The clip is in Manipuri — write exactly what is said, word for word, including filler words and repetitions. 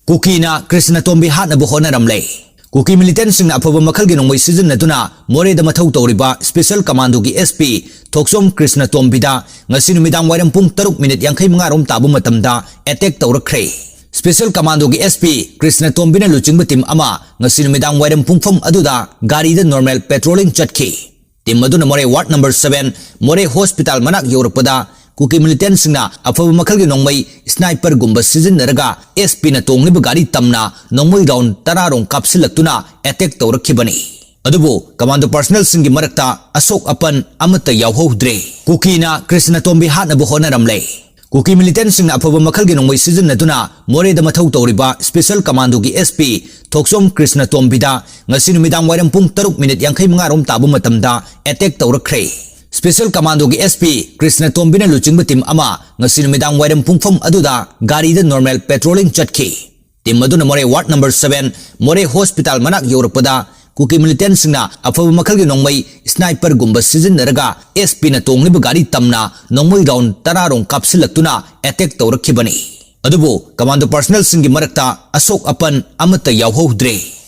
ꯀꯨꯀꯤꯅ ꯀ꯭ꯔꯤꯁꯅꯇꯣꯝꯕꯤ ꯍꯥꯠꯅꯕ ꯍꯣꯠꯅꯔꯝꯂꯦ꯫ ꯀꯨꯀꯤ militantꯁꯤꯡꯅ ꯑꯐꯕ ꯃꯈꯜꯒꯤ ꯅꯣꯡꯃꯩ ꯁꯤꯖꯤꯟꯅꯗꯨꯅ ꯃꯣꯔꯦꯗ ꯃꯊꯧ ꯇꯧꯔꯤꯕ special commandoꯒꯤ SP ꯊꯣꯛꯆꯣꯝ ꯀ꯭ꯔꯤꯁꯅꯇꯣꯝꯕꯤꯗ ꯉꯁꯤ ꯅꯨꯃꯤꯗꯥꯡ ꯋꯥꯏꯔꯝ ꯄꯨꯡ ꯇꯔꯨꯛ ꯃꯤꯅꯤꯠ ꯌꯥꯡꯈꯩ ꯃꯉꯥ ꯔꯣꯝ ꯇꯥꯕ ꯃꯇꯝꯗ attack ꯇꯧꯔꯛꯈ꯭ꯔꯦ꯫ Special commandoꯒꯤ SP ꯀ꯭ꯔꯤꯁꯅꯇꯣꯝꯕꯤꯅ ꯂꯨꯆꯤꯡꯕ team ꯑꯃ ꯉꯁꯤ ꯅꯨꯃꯤꯗꯥꯡ ꯋꯥꯏꯔꯝ ꯄꯨꯡꯐꯝ ꯑꯗꯨꯗ ꯒꯥꯔꯤꯗ normal patrolling ꯆꯠꯈꯤ꯫ Team ꯑꯗꯨꯅ ꯃꯣꯔꯦ ward number seven, ꯃꯣꯔꯦ hospital ꯃꯅꯥꯛ ꯌꯧꯔꯛꯄꯗ ꯀꯨꯀꯤ militantꯁꯤꯡꯅ ꯑꯐꯕ ꯃꯈꯜꯒꯤ ꯅꯣꯡꯃꯩ sniperꯒꯨꯝꯕ ꯁꯤꯖꯤꯟꯅꯔꯒ SPꯅ ꯇꯣꯡꯂꯤꯕ ꯒꯥꯔꯤ ꯇꯝꯅ ꯅꯣꯡꯃꯩ round ꯇꯔꯥ ꯔꯣꯝ ꯀꯥꯞꯁꯤꯜꯂꯛꯇꯨꯅ attack ꯇꯧꯔꯛꯈꯤꯕꯅꯤ꯫ ꯑꯗꯨꯕꯨ commando personnelꯁꯤꯡꯒꯤ ꯃꯔꯛꯇ ꯑꯁꯣꯛ ꯑꯄꯟ ꯑꯃꯠꯇ ꯌꯥꯎꯍꯧꯗ꯭ꯔꯦ꯫ ꯀꯨꯀꯤꯅ ꯀ꯭ꯔꯤꯁꯅꯇꯣꯝꯕꯤ ꯍꯥꯠꯅꯕ ꯍꯣꯠꯅꯔꯝꯂꯦ꯫ ꯀꯨꯀꯤ militantꯁꯤꯡꯅ ꯑꯐꯕ ꯃꯈꯜꯒꯤ ꯅꯣꯡꯃꯩ ꯁꯤꯖꯤꯟꯅꯗꯨꯅ ꯃꯣꯔꯦꯗ ꯃꯊꯧ ꯇꯧꯔꯤꯕ special commandoꯒꯤ SP ꯊꯣꯛꯆꯣꯝ ꯀ꯭ꯔꯤꯁꯅꯇꯣꯝꯕꯤꯗ ꯉꯁꯤ ꯅꯨꯃꯤꯗꯥꯡ ꯋꯥꯏꯔꯝ ꯄꯨꯡ ꯇꯔꯨꯛ ꯃꯤꯅꯤꯠ ꯌꯥꯡꯈꯩ ꯃꯉꯥ ꯔꯣꯝ ꯇꯥꯕ ꯃꯇꯝꯗ attack ꯇꯧꯔꯛꯈ꯭ꯔꯦ꯫ Special commandoꯒꯤ SP ꯀ꯭ꯔꯤꯁꯅꯇꯣꯝꯕꯤꯅ ꯂꯨꯆꯤꯡꯕ team ꯑꯃ ꯉꯁꯤ ꯅꯨꯃꯤꯗꯥꯡ ꯋꯥꯏꯔꯝ ꯄꯨꯡꯐꯝ ꯑꯗꯨꯗ ꯒꯥꯔꯤꯗ normal patrolling ꯆꯠꯈꯤ꯫ Team ꯑꯗꯨꯅ ꯃꯣꯔꯦ ward number seven, ꯃꯣꯔꯦ hospital ꯃꯅꯥꯛ ꯌꯧꯔꯛꯄꯗ ꯀꯨꯀꯤ militantꯁꯤꯡꯅ ꯑꯐꯕ ꯃꯈꯜꯒꯤ ꯅꯣꯡꯃꯩ sniperꯒꯨꯝꯕ ꯁꯤꯖꯤꯟꯅꯔꯒ SPꯅ ꯇꯣꯡꯂꯤꯕ ꯒꯥꯔꯤ ꯇꯝꯅ ꯅꯣꯡꯃꯩ round ꯇꯔꯥ ꯔꯣꯝ ꯀꯥꯞꯁꯤꯜꯂꯛꯇꯨꯅ attack ꯇꯧꯔꯛꯈꯤꯕꯅꯤ꯫ ꯑꯗꯨꯕꯨ commando personnelꯁꯤꯡꯒꯤ ꯃꯔꯛꯇ ꯑꯁꯣꯛ ꯑꯄꯟ ꯑꯃꯠꯇ ꯌꯥꯎꯍꯧꯗ꯭ꯔꯦ꯫